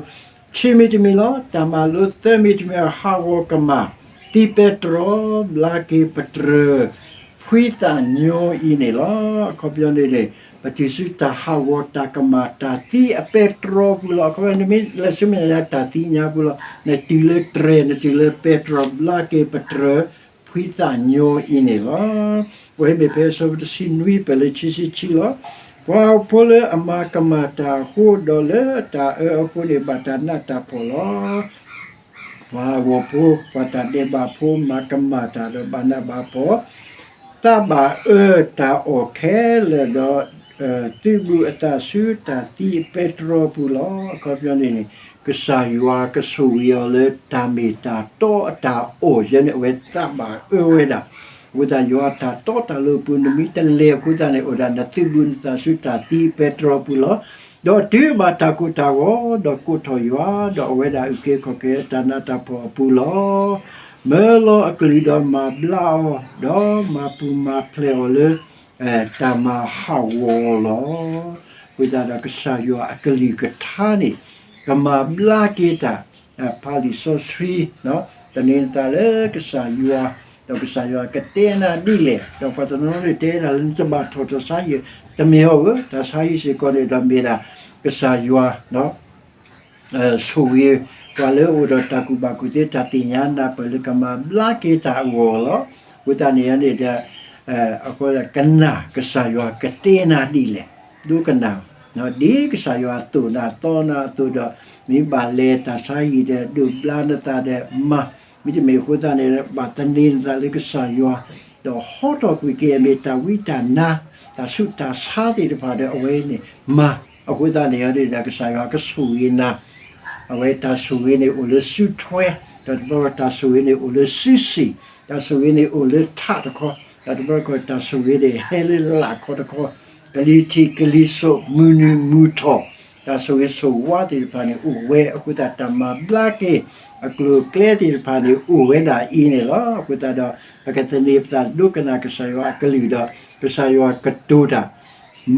ခံမံၤတမံၤလီၤ. တၢ်မၤလိသၢမံၤတမံၤ ဟးဂီၤကမၣ် သံပဲတြီ ဘျါက့ၤပတြၢၤ ဖှံသးညီအံၤန့ၣ်လီၤ. အခီပညီန့ၣ်န့ၣ် ပတုၤဆူတၢ်ဟးဂီၤ တၢ်ကမၣ်တၢ်သံအပဲတြီပူၤလီၤ. အခီပညီ နမ့ၢ်လဲၤဆူမဲာ်ညါတၢ်သံညါပူၤလီၤ. နတုၤလၢတြဲၤ နတုၤလၢပဲတြီ ဘျါက့ၤပတြၢၤ ဖှံသးညီအံၤန့ၣ်လီၤ. အဝဲမ့ၢ်ဖဲအဆၢဖိတဆံနွံ ပၢၢ်လၢခံဆံခံလီၤ. ပှၤဟီၣ်ဖိလၢအမၤကမၣ်တၢ်အဃိ ဒီးလၢတၢ်အၢအဃိန့ၣ် ဘၣ်တၢ်နးတၢ်ဖှီၣ်လီၤ. ပှၤဟးဂီၤဖိ ပှၤတၢ်ဒဲးဘးဖိ မၤကမၣ်တၢ်ဒီးဘၣ်နးဘၣ်ဖှီၣ် သးဘၣ်အၢတၢ်အီၣ်ခဲလၢာ်ဒီး သုးဘူးအသးဆူတၢ်သံအပဲတြီပူၤလီၤ. အခီပညီန့ၣ်န့ၣ် ကစၢ်ယွၤကဆိၣ်ဂ့ၤအီၤလၢတၢ်မ့ၢ်တၢ်တီအတၢ်အီၣ်ယဲန့ၣ် အဝဲသးဘၣ်အၢဝဲဒၣ်. အဃိသတးယွၤအတၢ်တီတၢ်လိၤအပူၤ နမ့ၢ်တလဲၤအဃိသတးန့ၣ် အိၣ်ဒၣ်နသုးဘူးနသးဆူတၢ်သံအပဲတြီပူၤလီၤ. ဒီးတုၤဘၣ်တၢ်ကိၢ်တၢ်ဂီၤ ဒီးကိးထီၣ်ယွၤ ဒီးအဝဲဒၣ်အုၣ်က့ၤခီၣ်က့ၤအတၢ်နးတၢ်ဖှီၣ်အပူၤလီၤ. မၢလီၤအကလုၢ်ဒီးမၤဘျါအီၤ ဒီးမၤပူၤမၤဖျဲးအီၤလၢ တၢ်မၤဟးဂီၤလီၤ. အဃိသတးဒီးကစၢ်ယွၤအကလုၢ်ကထါန့ၣ် ကမၤဘျါက့ၤတၢ် ဖးလံာ်စီဆှံ သန့ၤနသးလၢကစၢ်ယွၤ ဒီးကစၢ်ယွၤကတဲနၤဒ်လဲၣ်, ဒီးပှၤတနီၤနီၤန့ၣ်တဲဒၣ်လၢနတဘၣ်ထီၣ်တၢ်ဆါဟံၣ် တမ့ၢ်အီၤဧၢ, တၢ်ဆါဟံၣ်စ့ၢ်ကီးန့ၣ်ဒီးမ့ၢ်ဒၣ် ကစၢ်ယွၤ ဆိၣ်ဂ့ၤ ပှၤလၢအအိၣ်ဒီးတၢ်ကူၣ်ဘၣ်ကူၣ်သ့ တၢ်သ့ၣ်ညါနၢ်ပၢၢ်လၢကမၤဘျါက့ၤတၢ်အဂီၢ်လီၤ. အဃိသတးန့ၣ်န့ၣ်ဒီး အဃိကနၣ်ကစၢ်ယွၤကတဲနၤဒ်လဲၣ်, ဒိကနၣ် ဒ်ကစၢ်ယွၤသိၣ်နၤသီနၤအသိးဒီး မ့ၢ်ဘၣ်လဲၤတၢ်ဆါဟံၣ်ဒီး ဒိးဘျါနသးဒီးမၤ, မ့တမ့ၢ်အဃိသတးန့ၣ် ဘၣ်သန့ၤနသးလၢကစၢ်ယွၤ ဒီးဟီထီၣ်ကွံာ်က့ၤအမ့ၢ်တၢ်ဝံတၢ်နါ တၢ်ဆူးတၢ်ဆါသ့ၣ်တဖၣ်ဒီးအဝဲန့ၣ်မၤ, အဃိသတးန့ၣ်ဒီး ကစၢ်ယွၤကဆိၣ်ဂ့ၤနၤ အဝဲတၢ်ဆိၣ်ဂ့ၤန့ၣ်အိၣ်လၢစုထွဲ, ဒီးတဘျီတၢ်ဆိၣ်ဂ့ၤန့ၣ်အိၣ်လၢစုစ့ၣ်, တၢ်ဆိၣ်ဂ့ၤန့ၣ်အိၣ်လၢထးတခီ, ဒီးတဘျီတၢ်ဆိၣ်ဂ့ၤန့ၣ်ဟဲလၢလာ်ခီတခီ, ကလံၤထံးကလံၤစိး မုၢ်နုာ်မုၢ်ထီၣ်, တၢ်ဆိၣ်ဂ့ၤဆိၣ်ဝါသ့ၣ်တဖၣ်န့ၣ်အိၣ်ဝဲ, အဃိသတးတၢ်မၤဘျါက့ၤ အကျိၤအကျဲသ့ၣ်တဖၣ်န့ၣ်အိၣ်ဝဲဒၣ်အံၤန့ၣ်လီၤ. အဃိသတးဒီး ပကသန့ၤပသးဒိကနၣ်ကစၢ်ယွၤအကလုၢ်ဒီး ကစၢ်ယွၤကတိၤတၢ်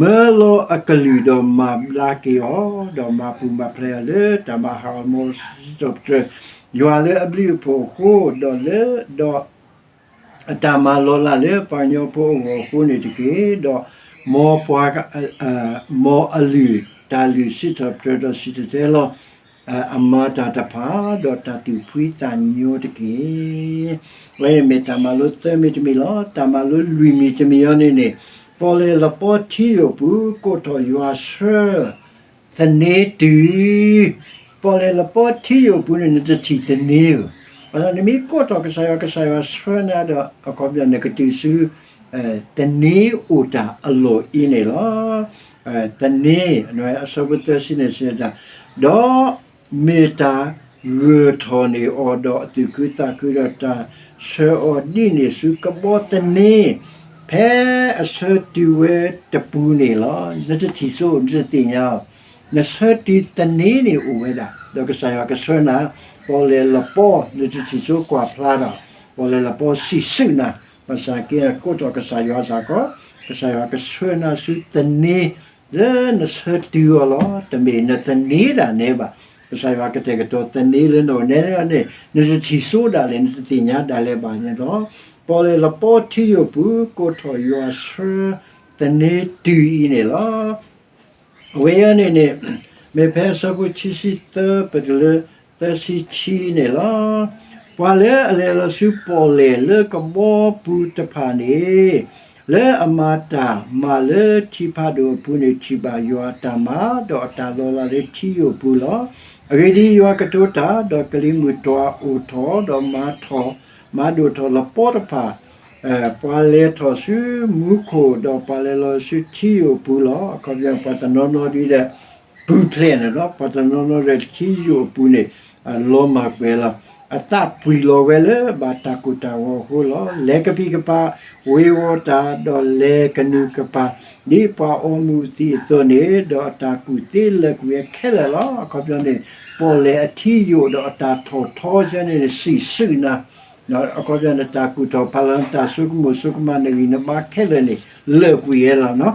မၢလီၤအကလုၢ်ဒီးမၤဘျါက့ၤအီၤ, ဒီးမၤပူၤမၤဖျဲးအီၤလၢတၢ်မၤဟးဂီၤ မ်စံးထီၣ်ပတြၢၤ ယွၤလၢအဘျုးအဖှိၣ်အဃိ, ဒီးလၢ ဒီး အတၢ်မၤလီၤလးလၢပှၤကညီဖိအဂီၢ်အဃိန့ၣ်တက့ၢ်. ဒီး မ်ပှၤ မ်အလုၢ်တၢ်လုၢ်စံးထီၣ်ပတြၢၤဒီးစံၣ်တဲၤတဲလီၤ အမၤတၢ်တဖၣ် ဒီးတၢ်သူၣ်ဖှံသးညီတက့ၢ်. အဝဲန့ၣ်မ့ၢ်တၢ်မၤလိသၢမံၤတမံၤလီၤ. တၢ်မၤလိလွံၢ်မံၤတမံၤအံၤန့ၣ်န့ၣ် ပီၣ်လဲၣ်လပီထံယိာ်ပူၤ ကိးထီၣ်ယွၤဆှၢ သန့တုၤ ပီၣ်လဲၣ်လပီထံယိာ်ပူၤန့ၣ် နတထံၣ်သန့ဧၢ, ဘၣ်ဆၣ်နမ့ၢ်ကိးထီၣ်ကစၢ်ယွၤ ကစၢ်ယွၤဆှၢနၤဒီး အခီပညီနကတုၤဆူ သန့အိၣ်တၢ်အလီၢ်အံၤန့ၣ်လီၤ. သန့ အဆၢဖိသၢဆံန့ၣ်စံးတၢ်, ဒီးမ့ၢ်တၢ်ဂၢၢ်ထီၣ်န့ၢ်အီၤဒီးအသူၣ်ခုသးခုဒီးတၢ်ဆှၢအီၤဒ်န့ၣ်ဆူကဘီသန့ ဖဲအဆၢတုၤဝဲတပူၤန့ၣ်လီၤ. နတထံၣ်စိ နတသ့ၣ်ညါအီၤ, နဆၢတုၤသန့န့ၣ်အိၣ်ဝဲဒၣ် ဒီးကစၢ်ယွၤကဆှၢနၤ, ပီၣ်လဲၣ်လပီ နတထံၣ်စိကွၢ်ဖျါဒီး ပီၣ်လဲၣ်လပီစံၣ်စုနၤ, ဘၣ်ဆၣ်က့ကိးထီၣ်ကစၢ်ယွၤစ့ၢ်ကီး, ကစၢ်ယွၤကဆှၢနၤဆူသန့ လၢနဆၢတုၤအီၤလီၤ. တမ့ၢ်နသန့ၤဒၣ်နဲဘၣ်. ကစၢ်ယွၤကတဲာ်ကတီၤသန့ၤလၢနအိၣ် နဲန့ၣ် နတထံၣ်စိဒၣ်လဲာ် နတသ့ၣ်ညါဒၣ်လဲာ်ဘၣ်န့ၣ်လီၤ. ပီၣ်လဲၣ်လပီထံယိာ်ပူၤ ကိးထီၣ်ယွၤဆှၢသန့ၤတုၤအံၤန့ၣ်လီၤ. အဝဲအံၤန့ၣ်န့ၣ် မ့ၢ်ဖဲအဆၢဖိခံဆံသၢ ပတုၤလၢသၢဆံခံန့ၣ်လီၤ. ပှၤလၢအလဲၤလီၤဆူပီၣ်လဲၣ်လၢကဘီပူၤတဖၣ်န့ၣ် လၢအမၤတၢ်မၤလၢထံဖးဒိၣ်အပူၤန့ၣ် ထံၣ်ဘၣ်ယွၤအတၢ်မၤ ဒီးအတၢ်လီၤလးလၢထံယိာ်ပူၤလီၤ. အဂ့ၢ်ဒ်အံၤ, ယွၤကတိၤတၢ်, ဒီးကလံၤမုၢ်တွၤအိၣ်ထီၣ်, ဒီးမၤထီၣ်, မၤဒိၣ်ထီၣ်လပီတဖၣ် ပှၤလဲၤထီၣ်ဆူမူခိၣ်, ဒီးပှၤလဲၤလီၤဆူထံယိာ်အပူၤလီၤ. အခီပညီ ပှၤတနီၤနီၤဒ်ဒီး ပူၤဖျဲးန့ၣ်လီၤ. ပှၤတနီၤနီၤဒီးထံယိာ်အပူၤန့ၣ် လီၤမၢ်ကွံာ်လီၤ. အသးပှံၤလီၤဝဲလၢဘၣ်တၢ်ကိၢ်တၢ်ဂီၤအဃိလီၤ. လဲၤကပံာ်ကပၤ ဝ့ၤဝီၤတၢ်, ဒီးလဲၤကနုာ်ကပၤ ဒ်ပှၤအီမူးအသံးအသိးန့ၣ်, ဒီးအတၢ်ကူၣ်သ့လၢာ်ကွံာ်ဝဲခဲလၢာ်လီၤ. အခီပညီန့ၣ် ပီၣ်လဲၣ်အထံယိာ်ဒီးအတၢ်ထီၣ်ထီဆၢန့ၣ်န့ၣ် စံၣ်စုနၤ အခီပညီန့ၣ် တၢ်ကူၣ်ထီၣ်ဖးလီၤ တၢ်ဆိကမိၣ်ဆိကမး နဂံၢ်နဘါခဲလၢာ်န့ၣ် လၢာ်ကွံာ်ဝဲလီၤ.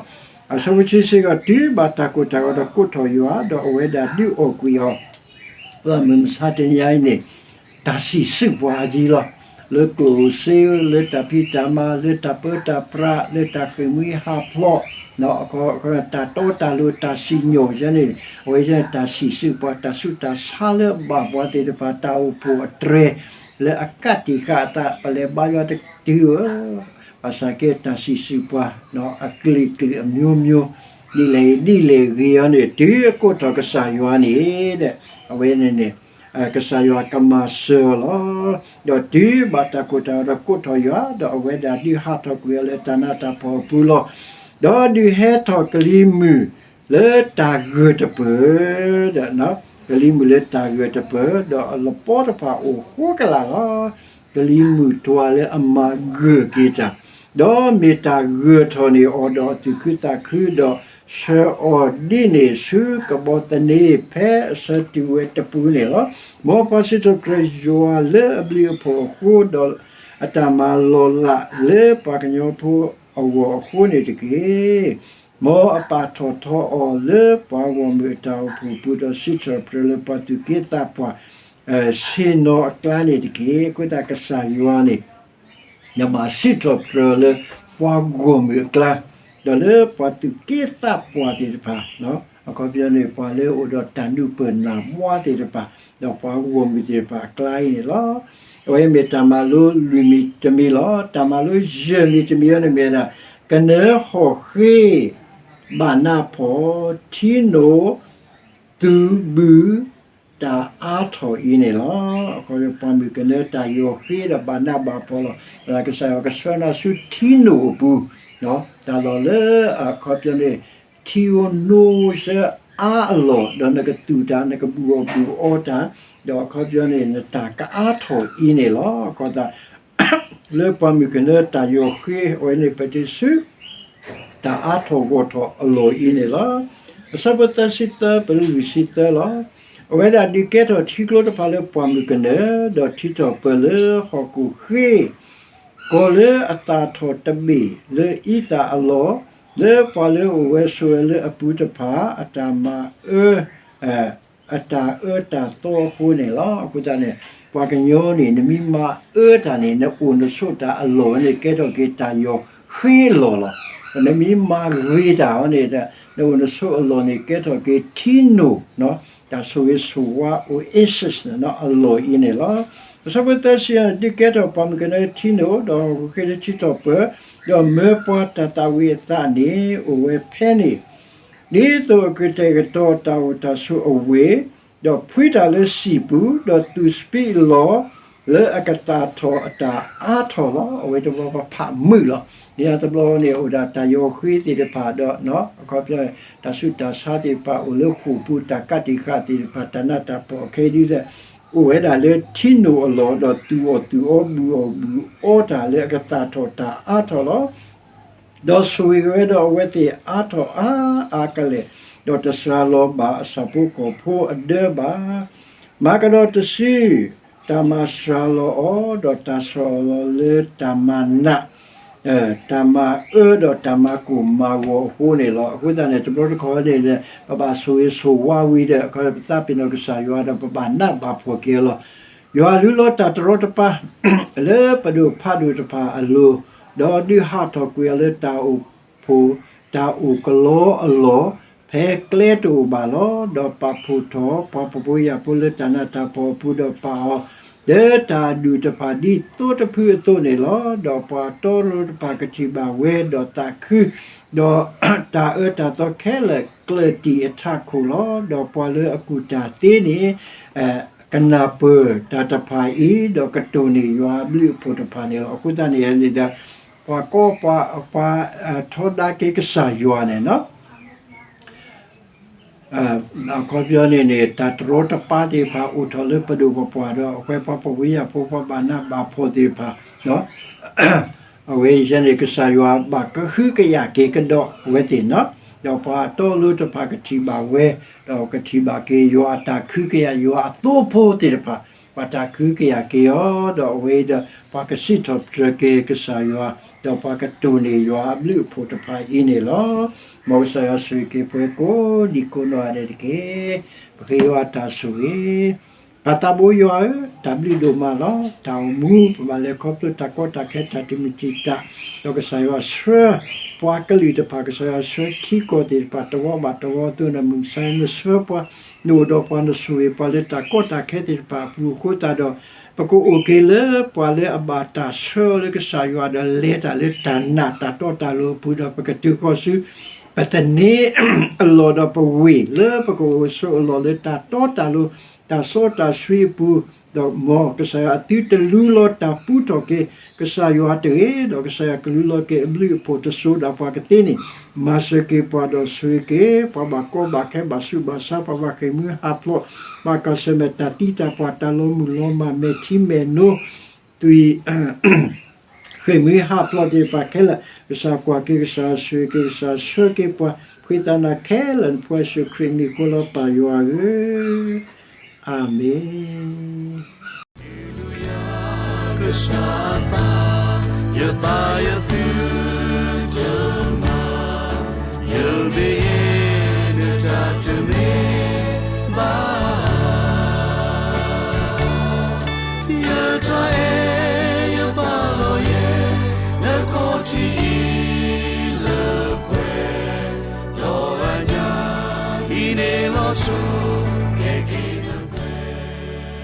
အဆၢဖိခံဆံဃိး တုၤဘၣ်တၢ်ကိၢ်တၢ်ဂီၤဒီးကိးထီၣ်ယွၤ, ဒီးအဝဲဒၣ်ဒုးအီၣ်ကွံာ်အီၤ လၢမုၢ်မဆါတနံၤအံၤန့ၣ် တၢ်စံၣ်စုပှၤအယံၤလီၤ. လၢကျိၣ်စ့, လၢတၢ်ဖံးတၢ်မၤ, လၢတၢ်ပၢတၢ်ပြး, လၢတၢ်ဃ့ၢ်မှံဟးဖျိး, တၢ်တီတၢ်လိၤ တၢ်စံၣ်ညီၣ်ယဲန့ၣ် အဝဲယဲန့ၣ် တၢ်စံၣ်စုပှၤ တၢ်ဆူးတၢ်ဆါလၢအဘၣ်ပှၤသ့ၣ်တဖၣ် တၢ်အိၣ်ဖှိၣ်အတြဲၤ လၢအကးတံာ်ဃာ်အသး ပလဲၤဘါယွၤတတုၤဧၢ, ဘၣ်ဆၣ်က့ တၢ်စံၣ်စုပှၤ အကလုာ်ကလုာ်အမျိုးမျိုး ဒ်လဲၣ်ဒ်လဲၣ်ဂ့ၤအီၤန့ၣ် တုၤအကိးထီၣ်ကစၢ်ယွၤန့ၣ် အဝဲန့ၣ်န့ၣ် ကစၢ်ယွၤကမၤစၢၤအီၤလီၤ. ဒီးတုၤဘၣ်တၢ်ကိၢ်တၢ်ဂီၤဒီးကိးထီၣ်ယွၤ, ဒီးအဝဲဒၣ်ဒုးဟးထီၣ်ကွံာ်အီၤလၢတၢ်နးတၢ်ဖှီၣ်အပူၤလီၤ. ဒီးဒုးဟဲထီၣ်ကလံၤမုၢ်လၢတၢ်ဂၢၢ်တပၢၢ်, ဒီးကလံၤမုၢ်လၢတၢ်ဂၢၢ်တပၢၢ်, ဒီးအလပီတဖၣ်အိၣ်ဃိကလာ်လီၤ. ကလံၤမုၢ်တွၤလၢအမၤဂၢၢ်က့ၤတၢ်, ဒီးမ့ၢ်တၢ်ဂၢၢ်ထီၣ်န့ၢ်အီၤဒီးအသူၣ်ခုသးခု, ဒီးဆှၢအီၤဒ်န့ၣ်ဆူကဘီသန့ ဖဲအဆၢတုၤဝဲတပူၤန့ၣ်လီၤ. မ်ပှၤစံးထီၣ်ပတြၢၤယွၤလၢအဘျုးအဖှိၣ်အဃိ, ဒီးအတၢ်မၤလီၤလးလၢပှၤကညီဖိအဂီၢ်အဃိန့ၣ်တက့ၢ်. မ်အပာ်ထီၣ်ထီအီၤလၢပှၤဂီၢ်မုၢ်အတၢ်အိၣ်ဖှိၣ်အပူၤ, ဒီးစံးထီၣ်ပတြၢၤလၢပှၤသူၣ်က့သးပှၢ် ဆ့ၣ်နီၤအကျါန့ၣ်တက့ၢ်. အဃိသတးကစၢ်ယွၤန့ၣ် နဘၣ်စံးထီၣ်ပတြၢၤလၢပှၤဂီၢ်မုၢ်အကျါ, ဒီးလၢပှၤသူၣ်က့သးပှၢ်သ့ၣ်တဖၣ်, အခီပညီန့ၣ် ပှၤလၢအအိၣ်ဒီးတၢ်နုာ်ပၢၢ်နၢ်ဘှါသ့ၣ်တဖၣ်, ဒီးပှၤဂီၢ်မုၢ်သ့ၣ်တဖၣ်အကျါအံၤန့ၣ်လီၤ. အဝဲမ့ၢ်တၢ်မၤလိလွံၢ်မံၤတမံၤလီၤ. တၢ်မၤလိယဲၢ်မံၤတမံၤအံၤန့ၣ်မ့ၢ်ဝဲဒၣ် ကနၢဟီၣ်ဃ့ ဘၣ်နးဖှီၣ် ထံနိၣ် သုးဘုၣ် တၢ်အါထီၣ်အံၤန့ၣ်လီၤ. အခီပညီ ပှၤမုၢ်ကနၢတၢ်ယီၤဃ့ဒီးဘၣ်နးဘၣ်ဖှီၣ်လီၤ. ကစၢ်ယွၤကဆှၢနၤဆူထံနိၣ်အပူၤ, တၢ်လီၢ်လၢအခီပညီန့ၣ် ထံဧိၤနိဆၢအါအလီၢ်, ဒီးနကသူၣ်တၢ် နကဘုၣ်အီၣ်ဘုၣ်အီတၢ်, ဒီးအခီပညီန့ၣ် နတၢ်ကအါထီၣ်အံၤန့ၣ်လီၤ. အဃိသတး လၢပှၤမုၢ်ကနၢတၢ်ယီၤဃ့ အဝဲန့ၣ်ပတုၤဆူ တၢ်အါထီၣ်ဂီၢ်ထီၣ်အလီၢ်အံၤန့ၣ်လီၤ. အဆၢဖိသၢဆံသၢ ပတုၤလွံၢ်ဆံသၢလီၤ. အဝဲဒၣ်ဒုးကဲထီၣ်ထံကျိတဖၣ်လၢပှၢ်မုၢ်ကနၢ, ဒီးထံထီၣ်ပၢၢ်လၢဟီၣ်ခိၣ်ဃ့, ကီၢ်လၢအသၣ်ထီၣ်တဘ့ၣ်လၢအံသၣ်အလီၢ်, လၢပှၤလၢအအိၣ်ဝဲဆိးဝဲလၢအပူၤတဖၣ် အတၢ်မၤအၢ အတၢ်အၢတၢ်သီအဃိန့ၣ်လီၤ. အဃိသတးန့ၣ် ပှၤကညီန့ၣ် နမ့ၢ်မၤအၢတၢ်န့ၣ် နအိၣ်နဆိးတၢ်အလီၢ်န့ၣ် ကဲထီၣ်က့ၤတၢ်ယီၤဃ့အလီၢ်လီၤ. နမ့ၢ်မၤဂ့ၤတၢ်အီၤန့ၣ် နအိၣ်နဆိးအလီၢ်န့ၣ် ကဲထီၣ်က့ၤထံနိၣ် တၢ်ဆိၣ်ဂ့ၤဆိၣ်ဝါ oasis န့ၣ် အလီၢ်အံၤန့ၣ်လီၤ. အဆၢဖိသၢဆံ ဒုးကဲထီၣ်ပှၤမုၢ်ကနၢထံနိၣ်, ဒီးဟီၣ်ခိၣ်ဃ့လၢထံထီၣ်ပၢၢ်, ဒီးမၢပှၤတၢ်သၣ်ဝံၤအသးန့ၣ် အိၣ်ဝဲဖဲန့ၣ် ဒ်သိးအကတဲာ်ကတီၤတၢ်အိၣ်တၢ်ဆိးအဝ့ၢ်, ဒီးဖှံတၢ်လၢစံာ်ပူၤ, ဒီးသူၣ်စပံးအလီၢ် လၢအကသၣ်ထီၣ်အတၢ်အါထီၣ်လီၤ. အဝဲတဘျီဘၣ်ဖးမုာ်လီၤ. ဒ်န့ၣ်တဘျီန့ၣ် အိၣ်ဒၣ်တၢ်ယီၤဃ့သ့ၣ်တဖၣ်ဒီး အခီပညီ တၢ်ဆူးတၢ်ဆါသ့ၣ်တဖၣ် အိၣ်လၢဃိာ်ပူၤ တၢ်ကးတံာ်ဃာ်သ့ၣ်တဖၣ် တၢ်နးတၢ်ဖှီၣ်ခဲအံၤဒ်လဲၣ် အိၣ်ဝဲဒၣ်လၢထံနိၣ်အလီၢ် ဒီးသူၣ်အီၣ်သူၣ်အီ ဘုၣ်အီၣ်ဘုၣ်အီတၢ်လၢအကသၣ်ထီၣ်တၢ်အါထီၣ်လီၤ. ဒီးဆိၣ်ဂ့ၤက့ၤဝဲဒီးအဝဲသ့ၣ်အါထီၣ်အါအါကလဲာ်, ဒီးတစှၤလီၤဘၣ်အဆၣ်ဖိကီၢ်ဖိအဒၢဘၣ်. မၤကဒီးတစု, တၢ်မၤစှၤလီၤအီၤ, ဒီးတၢ်ဆီၣ်လီၤလၢတၢ်မၤနး, တၢ်မၤအၢဒီးတၢ်မၤကိၢ်မၤဂီၤအဃိန့ၣ်လီၤ. အဃိသတးန့ၣ် တဘျီတခီၣ်န့ၣ် ပဘၣ်ဆိၣ်ဂ့ၤဆိၣ်ဝါဝံၤဒီး ပသးပ့ၤနီၣ်ကစၢ်ယွၤဒီးပဘၣ်နးဘၣ်ဖှီၣ်က့ၤအီၤလီၤ. ယွၤလုၢ်လီၤတၢ်တရီတပါ လၢပဒိၣ်ဖးဒိၣ်တဖၣ်အလိၤ, ဒီးဒုးဟးထီၣ်ကွံာ်အီၤလၢတၢ်အိၣ်ဖှိၣ် တၢ်အိၣ်ကလီအလီၢ်, ဖဲကျဲတအိၣ်ဘၣ်လီၤ. ဒီးပာ်ဖှိၣ်ထီၣ်ပှၤဖှီၣ်ဖိယာ်ဖိလၢတၢ်နးတၢ်ဖှီၣ်အပူၤ, ဒီးပာ်အီၤလၢတၢ်အဒူၣ်တဖၣ်ဒ်သိတဖုအသိးန့ၣ်လီၤ. ဒီးပှၤတီလိၤတဖၣ်ကထံၣ်ဘၣ်ဝဲ, ဒီးသးခု, ဒီးတၢ်အၢတၢ်သီခဲလၢာ်ကျၢၢ်တံၢ်အထးခိၣ်လီၤ. ဒီးပှၤလၢအကူၣ်တၢ်သ့န့ၣ် ကနၢ်ပၢၢ်တၢ်တဖၣ်အံၤ, ဒီးကတိၢ်န့ၢ်ယွၤအဘျုးအဖှိၣ်တဖၣ်န့ၣ်လီၤ. အဃိသတးန့ၣ်န့ၣ်ဒီး ပှၤကီပှၤ ပှၤထီဒါက့ၤကစၢ်ယွၤန့ၣ်လီၤ. အခီပညီန့ၣ်န့ၣ် တၢ်တရီတပါသ့ၣ်တဖၣ်အိၣ်ထီၣ်လၢပဒိၣ်ပပှၢ်ဒီး အဝဲပှၤဖှီၣ်ဖိယာ်ဖိ ပှၤဘၣ်နးဘၣ်ဖှီၣ်သ့ၣ်တဖၣ် အဝဲအံၤန့ၣ် ကစၢ်ယွၤဘၣ်ကဟုကယာ်က့ၤကဒီးအဝဲသ့ၣ်န့ၣ်လီၤ. ဒီးပှၤတီလိၤတဖၣ်ကထံၣ်ဘၣ်ဝဲ, ဒီးကထံၣ်ဘၣ်က့ၤယွၤအတၢ်ခုကယာ် ယွၤအသိဖိသ့ၣ်တဖၣ်, ပှၤတၢ်ခုကယာ်က့ၤအီၤ, ဒီးအဝဲအံၤဒီး ပှၤကစံးထီၣ်ပတြၢၤက့ၤကစၢ်ယွၤ, ဒီးပှၤကတိၢ်န့ၢ်ယွၤအဘျုးအဖှိၣ်တဖၣ်အံၤန့ၣ်လီၤ. မ်ကစၢ်ယွၤဆိၣ်ဂ့ၤက့ၤပှၤကိးဒံကိးနီၢ်ဂၤဒဲးတက့ၢ်. ပဃ့ယွၤအတၢ်ဆိၣ်ဂ့ၤ ပၢ်သးဘိယွၤဧၢ, တၢ်ဘျုးဒိၣ်မးလီၤ. တၢ်အိၣ်မူ ပဘၣ်လဲၤခီဖျိတၢ်ကီတၢ်ခဲ တၢ်တမုာ်တံာ်တာ်, ဒီးကစၢ်ယွၤဆှၢပှၤကလုာ်တဖၣ်, ကစၢ်ယွၤဆှၢထံကီၢ်သ့ၣ်တဖၣ် တဝီဘၣ်တဝီအသိးန့ၣ် မုၢ်မဆါနဆှၢပှၤ, နအိၣ်ဒီးပှၤ နဆိၣ်ဂ့ၤပှၤလၢတၢ်ကီတၢ်ခဲသ့ၣ်တဖၣ်အပူၤအဃိသတးဒီး ပကအိၣ်က့ၤလၢပှၤလၢအဘၣ်တၢ်ဆှၢအီၤလၢကစၢ်ယွၤဒီးလဲၤတၢ်လၢတၢ်နာ်တၢ်တီတၢ်လိၤအပူၤဒီး ပကတုၤဃီၤဆူ ပသန့ၤအလီၢ်ဒီးပဝ့ၢ်လၢပကအိၣ်ဆိးအလီၢ်လၢတၢ်တီတၢ်လိၤ တၢ်စီတၢ်ဆှံအပူၤ, ဒီးမ်ကစၢ်ယွၤအသုတလူလီၤတၢ်ပူထီၣ်က့ၤ ကစၢ်ယွၤတဂ့ၤ, ဒီးကစၢ်ယွၤကလူလီၤက့ၤအဘျုးအဖှိၣ်တစိၤဒီးပှၤကသ့န့ၣ်, မၤစၢၤက့ၤပှၤဒီးဆိၣ်ဂ့ၤက့ၤ ပှၤဘၣ်ကီဘၣ်ခဲဘၣ်ဆူးဘၣ်ဆါ ပှၤဘၣ်ဃ့ၢ်မှံဟးဖျိး ဘၣ်ကီၢ်ဆၢၣ်မဲာ်တၢ်သံတၢ်ပှၢ်တၢ်လီၤမုၢ်လီၤမၢ် မဲာ်ထံမဲာ်နိ သွံၣ် ဃ့ၢ်မှံဟးဖျိးသ့ၣ်တဖၣ်ခဲလၢာ်, ကစၢ်ကွၢ်က့ၤ ကစၢ်ဆိၣ်ဂ့ၤက့ၤ ကစၢ်ဆှၢက့ၤပှၤ ဖှံသးနၤခဲလၢာ် နဖိယ့ၣ်ၡူးခရံာ်မံၤဃိလီၤ ပၢ်ယွၤဧၢ, အၤမ့ၣ်. ကစၢ်အသး ယသးယသု